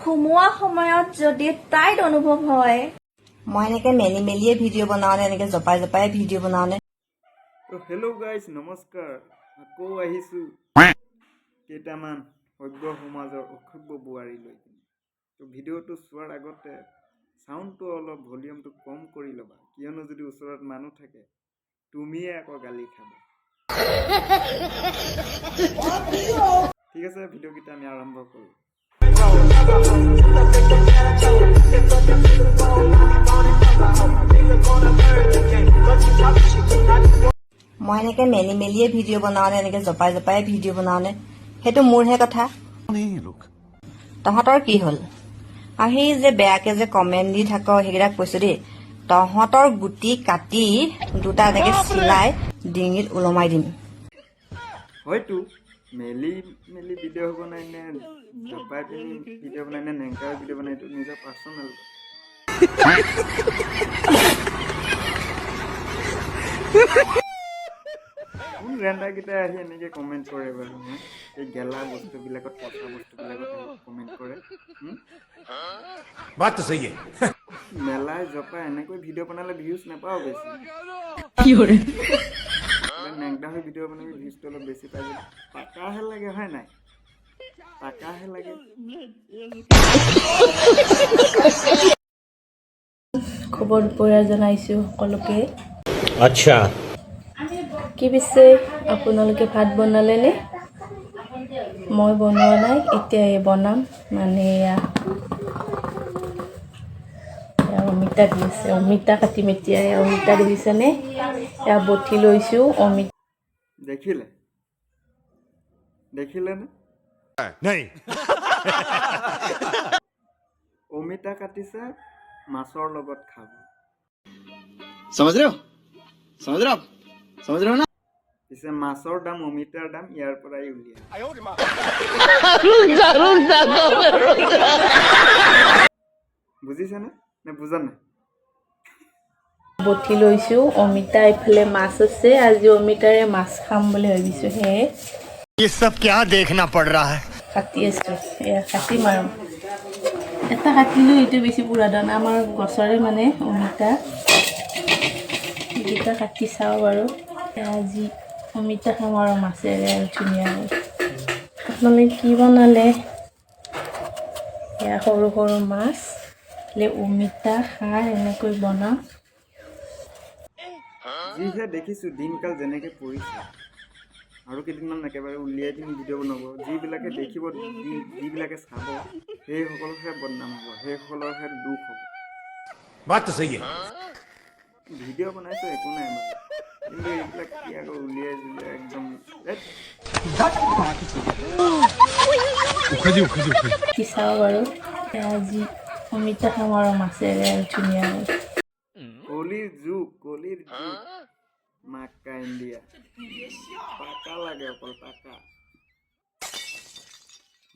সোমোৱা সময়ত যদি টাইট অনুভৱ হয়। মই এনেকে মেলি মেলিয়ে ভিডিঅ' বনাওঁ নে, এনেকে জপাই জপাই ভিডিঅ' বনাওঁ নে? তো হেল্ল' গাইজ, নমস্কাৰ। আকৌ আহিছোঁ কেইটামান সভ্য সমাজৰ অসভ্য বোৱাৰী লৈ কিনে। তো ভিডিঅ'টো চোৱাৰ আগতে চাউণ্ডটো অলপ ভলিউমটো কম কৰি ল'বা, কিয়নো যদি ওচৰত মানুহ থাকে, তুমিয়ে আকৌ গালি খাবা। ঠিক আছে, ভিডিঅ'কেইটা আমি আৰম্ভ কৰোঁ। মই এনেকে মেলি মেলিয়ে ভিডিঅ' বনাওঁ নে, এনেকে জপাই জপাই ভিডিঅ' বনাওঁ নে, সেইটো মোৰহে কথা, তহঁতৰ কি হ'ল? আৰু সেই যে বেয়াকে যে কমেণ্ট দি থাক, সেইকেইটাক কৈছো দেই, তহঁতৰ গুটি কাটি দুটা এনেকে চিলাই ডিঙিত ওলমাই দিম। হয়তো মেলি মেলি ভিডিঅ' বনাই নে জপাই পিনি ভিডিঅ' বনাই নে নেংকাৰ ভিডিঅ' বনাই, এইটো নিজৰ পাৰ্চনেল। কোন ৰেণ্ডাকেইটাই আহি এনেকে কমেণ্ট কৰে বাৰু হে? এই গেলা বস্তুবিলাকত, পচা বস্তুবিলাকত আহি কমেণ্ট কৰে। बात तो सही है। মেলাই জপাই এনেকৈ ভিডিঅ' বনালে ভিউজ নাপাওঁ বেছি। নেংটা হৈ ভিডিঅ' বনাবি, ভিউজটো অলপ বেছি পাই যাবি। টকাহে লাগে, হয় নাই? টকাহে লাগে। খবৰ দুপৰীয়া জনাইছোঁ সকলোকে। আচ্ছা। কি পিছে, আপোনালোকে ভাত বনালেনে? মই বনোৱা নাই, এতিয়া এই বনাম। মানে এয়া এয়া অমিতা দি আছে, অমিতা কাটিম এতিয়া। এয়া অমিতা দেখিছেনে? এয়া বটি লৈছোঁ অমিতা। দেখিলে, দেখিলেনে? नहीं। অমিতা কাটিছে, মাছৰ লগত খাব। समझ रहे हो? समझ रहे हो आप? समझ रहे हो ना? পিছে মাছৰ দাম, অমিতাৰ দাম ইয়াৰ পৰাই উলিয়াই বুজিছেনে নে বুজা নাই? বটি লৈছোঁ অমিতা, এইফালে মাছ আছে। আজি অমিতাৰে মাছ খাম বুলি ভাবিছোঁ, সেয়ে ये सब क्या देखना पड़ रहा है? কাটি আছোঁ। এয়া কাটিম আৰু এটা কাটিলোঁ, এইটো বেছি বুঢ়া দানা, আমাৰ গছৰে মানে অমিতা। এইকেইটা কাটি চাওঁ বাৰু। এয়া আজি অমিতা খাম আৰু মাছেৰে আৰু ধুনীয়াকৈ। আপোনালোকে কি বনালে? এয়া সৰু সৰু মাছ, অমিতা, খাৰ এনেকৈ বনাম। যিহে দেখিছোঁ দিনকাল যেনেকৈ পৰিছে, আৰু কেইদিনমান একেবাৰে উলিয়াই পিনি ভিডিঅ' বনাব। যিবিলাকে দেখিব, যিবিলাকে চাব, সেইসকলৰহে বদনাম হ'ব, সেইসকলৰহে দুখ হ'ব। बात तो सही है। ভিডিঅ' বনাইছোঁ একো নাই বাৰু, কিন্তু এইবিলাক কি আকৌ উলিয়াই জুলিয়াই একদম ধেৎ। কাটি চাওঁ বাৰু। এয়া আজি অমিতা খাম আৰু মাছেৰে আৰু ধুনীয়াকৈ। কলিৰ যুগ, কলিৰ যুগ, মাক্কা ইণ্ডিয়া। টাকা লাগে, অকল টাকা।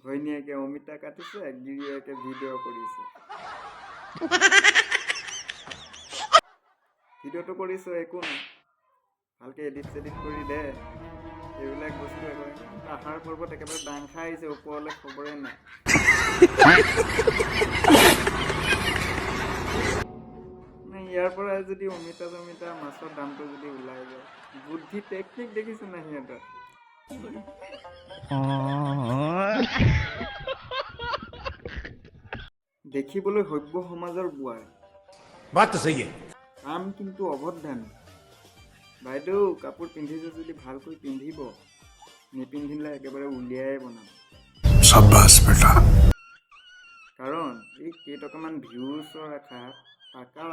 ঘৈণীয়েকে অমিতা কাটিছে, গিৰিয়েকে ভিডিঅ' কৰিছে। ভিডিঅ'টো কৰিছ একো নাই, ভালকে এডিট চেডিট কৰি দে। এইবিলাক বস্তু একেবাৰে পাহাৰ পৰ্বত একেবাৰে দাং খাই আহিছে ওপৰলৈ, খবৰে নাই। মানে ইয়াৰ পৰা যদি অমিতা চমিতা মাছৰ দামটো যদি ওলাই যায়, বুদ্ধি টেকনিক দেখিছো নাই সিহঁতৰ? দেখিবলৈ সভ্য সমাজৰ বোৱাৰী, बात तो सही है। কাম কিন্তু অভদ্ৰামী। বাইদেউ, কাপোৰ পিন্ধিছে যদি ভালকৈ পিন্ধিব, নিপিন্ধিলে একেবাৰে উলিয়াই বনাম। शाबाश बेटा। কাৰণ এই কেইটকামান ভিউজৰ আশাত, টকাৰ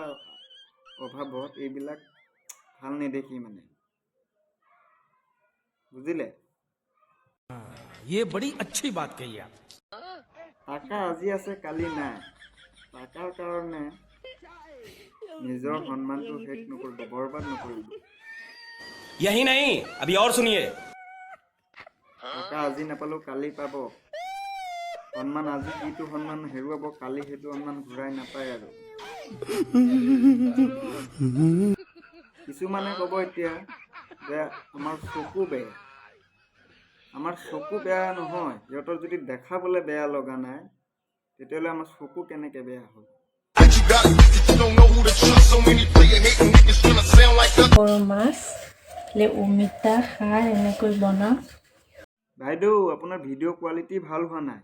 অভাৱত এইবিলাক ভাল নেদেখি মানে, বুজিলে? ये बड़ी अच्छी बात कही आप। টকা আজি আছে, কালি নাই। টকাৰ কাৰণে নিজৰ সন্মানটো শেষ নকৰিব, বৰবাদ নকৰিব। यही नहीं, अभी और सुनिए। টকা আজি নাপালেও কালি পাব। সন্মান, আজি যিটো সন্মান হেৰুৱাব, কালি সেইটো সন্মান ঘূৰাই নাপায়। আৰু কিছুমানে ক'ব এতিয়া যে আমাৰ চকু বেয়া। আমাৰ চকু বেয়া নহয়, সিহঁতৰ যদি দেখাবলৈ বেয়া লগা নাই, তেতিয়াহ'লে আমাৰ চকু কেনেকৈ বেয়া হ'ব? সৰু মাছ, অমিতা, খাৰ এনেকৈ বনাম। বাইদেউ, আপোনাৰ ভিডিঅ' কোৱালিটি ভাল হোৱা নাই,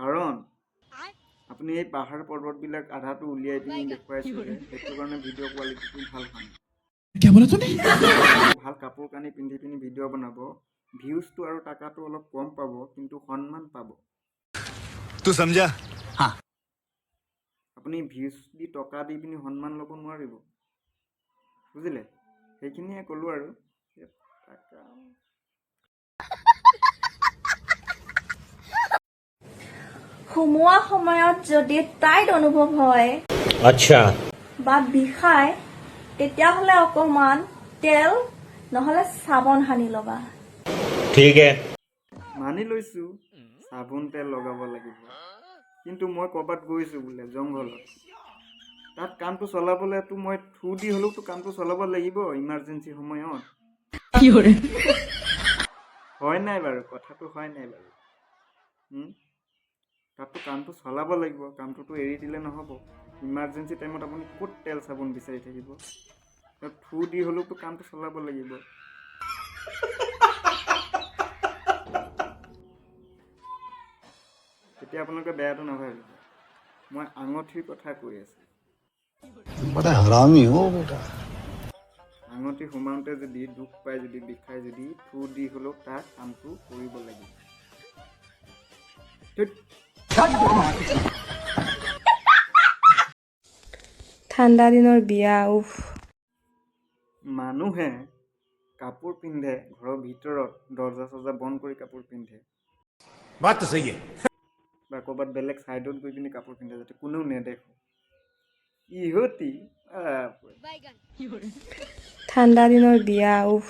কাৰণ আপুনি এই পাহাৰ পৰ্বতবিলাক আধাটো উলিয়াই পিনি দেখুৱাইছে যে, সেইটো কাৰণে ভিডিঅ' কোৱালিটিটো ভাল হোৱা নাই। ভাল কাপোৰ কানি পিন্ধি পিনি ভিডিঅ' বনাব। ভিউজটো আৰু টকাটো অলপ কম পাব, কিন্তু সন্মান পাব। तू समझा? हाँ। আপুনি ভিউজ দি, টকা দি পিনি সন্মান ল'ব নোৱাৰিব, বুজিলে? সেইখিনিয়ে ক'লোঁ আৰু টকা সোমোৱা সময়ত যদি টাইট অনুভৱ হয় বা বিষায়, তেতিয়াহ'লে অকণমান তেল নহ'লে চাবোন সানি ল'বা। ठीक है। মানি লৈছোঁ, চাবোন তেল লগাব লাগিব, কিন্তু মই ক'ৰবাত গৈছোঁ বোলে জংঘলত, তাত কামটো চলাবলৈতো মই থু দি হ'লেওতো কামটো চলাব লাগিব ইমাৰ্জেঞ্চি সময়ত, হয় নাই বাৰু? কথাটো হয় নাই বাৰু? তাততো কামটো চলাব লাগিব, কামটোতো এৰি দিলে নহ'ব। ইমাৰ্জেঞ্চি টাইমত আপুনি ক'ত তেল চাবোন বিচাৰি থাকিব? তাত থু দি হ'লেওতো কামটো চলাব লাগিব। তেতিয়া আপোনালোকে বেয়াটো নাভাবিব, মই আঙুঠিৰ কথা কৈ আছোঁ। बड़ा हरामी हो बेटा। আঙুঠি সোমাওঁতে যদি দুখ পায়, যদি বিষায়, যদি থু দি হ'লেও তাৰ কামটো কৰিব লাগিব। ধুত। ঠাণ্ডা দিনৰ বিয়া, উফ। মানুহে কাপোৰ পিন্ধে ঘৰৰ ভিতৰত দৰ্জা চৰ্জা বন্ধ কৰি কাপোৰ পিন্ধে बात तो सही है। বা ক'ৰবাত বেলেগ ছাইডত গৈ পিনি কাপোৰ পিন্ধে, যাতে কোনেও নেদেখে। ইহঁতি বাপৰে। ঠাণ্ডা দিনৰ বিয়া, উফ।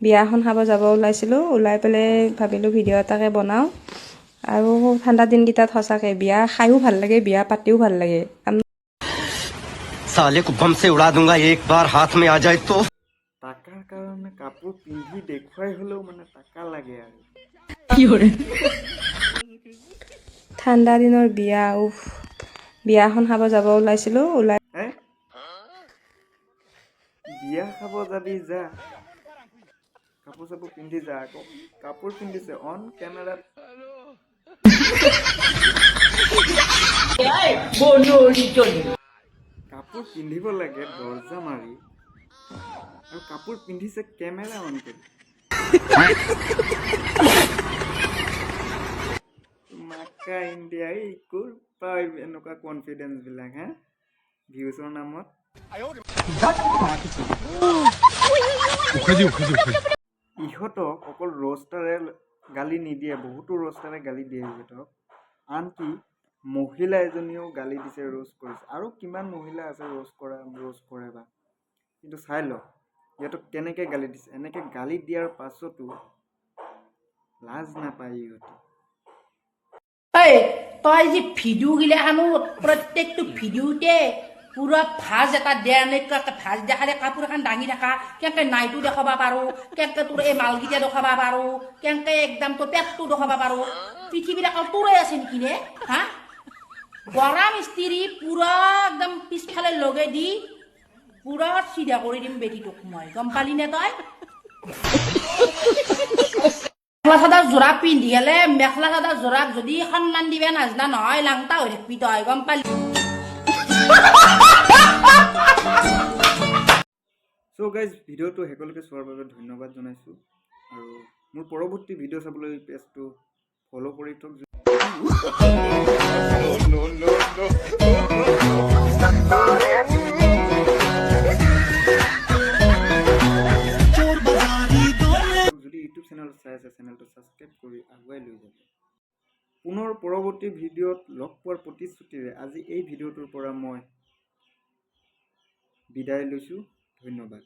বিয়াখন খাব যাব ওলাইছিলোঁ, ওলাই পেলাই ভাবিলোঁ ভিডিঅ' এটাকে বনাওঁ। আৰু ঠাণ্ডা দিনকেইটাত সঁচাকৈ বিয়া খায়ো ভাল লাগে, বিয়া পাতিও ভাল লাগে। साले को बम से उड़ा दूंगा, एक बार हाथ में आ जाए तो। টাকাৰ কাৰণে কাপোৰ পিন্ধি দেখুৱাই হ'লেও মানে টাকা লাগে আৰু। ঠাণ্ডা দিনৰ বিয়া, উফ। বিয়াখন খাব যাব ওলাইছিলোঁ, ওলাই হে, বিয়া খাব যাবি, যা, কাপোৰ চাপোৰ পিন্ধি যা আকৌ। কাপোৰ পিন্ধিছে অন কেমেৰাত। কাপোৰ পিন্ধিব লাগে দৰ্জা মাৰি, আৰু কাপোৰ পিন্ধিছে কেমেৰা অন কৰি। মাকা ইণ্ডিয়া, এই ক'ৰ পাই এনেকুৱা কনফিডেঞ্চ বিলাক হে ভিউজৰ নামত? ইহঁতক অকল ৰ'ষ্টাৰে গালি নিদিয়ে, বহুতো ৰ'ষ্টাৰে গালি দিয়ে ইহঁতক। আনকি মহিলা এজনীয়েও গালি দিছে, ৰ'ষ্ট কৰিছে। আৰু কিমান মহিলা আছে ৰ'ষ্ট কৰা, ৰ'ষ্ট কৰে বা। কিন্তু চাই লওক ইহঁতক কেনেকৈ গালি দিছে। এনেকৈ গালি দিয়াৰ পাছতো লাজ নাপায় ইহঁতে। এই তই যে ভিডিঅ' গিলাখানো প্ৰত্যেকটো ভিডিঅ'তে পুৰা ভাজ এটা দে, এনেকুৱাকে ভাজ দেখালে কাপোৰ এখন দাঙি থাকা, কেনেকে নাইটো দেখাব পাৰো, কেনেকে তোৰ এই মালকেইটা দেখাব পাৰো, কেনেকে একদম তোৰ পেটটো দেখাব পাৰো, পৃথিৱীত অকল তোৰে আছে নেকি নে? হা, গৰা মিস্ত্ৰী পুৰা একদম পিছফালে লগাই দি পুৰা চিধা কৰি দিম বেটীটোক মই, গম পালি নে তই? মেখেলা চাদৰ যোৰা পিন্ধি গেলে মেখেলা চাদৰ যোৰাক যদি সন্মান দিবে নাজনা নহয়, লাংটা হৈ থাকবি তই, গম পালি? চ' গাইজ, ভিডিঅ'টো শেষলৈকে চোৱাৰ বাবে ধন্যবাদ জনাইছোঁ আৰু মোৰ পৰৱৰ্তী ভিডিঅ' চাবলৈ পেজটো ফ'ল' কৰি থওক। যদি ইউটিউব চেনেলত চাই আছে, চেনেলটো ছাবস্ক্ৰাইব কৰি আগুৱাই লৈ যাব। পুনৰ পৰৱৰ্তী ভিডিঅ'ত লগ পোৱাৰ প্ৰতিশ্ৰুতিৰে আজি এই ভিডিঅ'টোৰ পৰা মই বিদায় লৈছোঁ। ধন্যবাদ।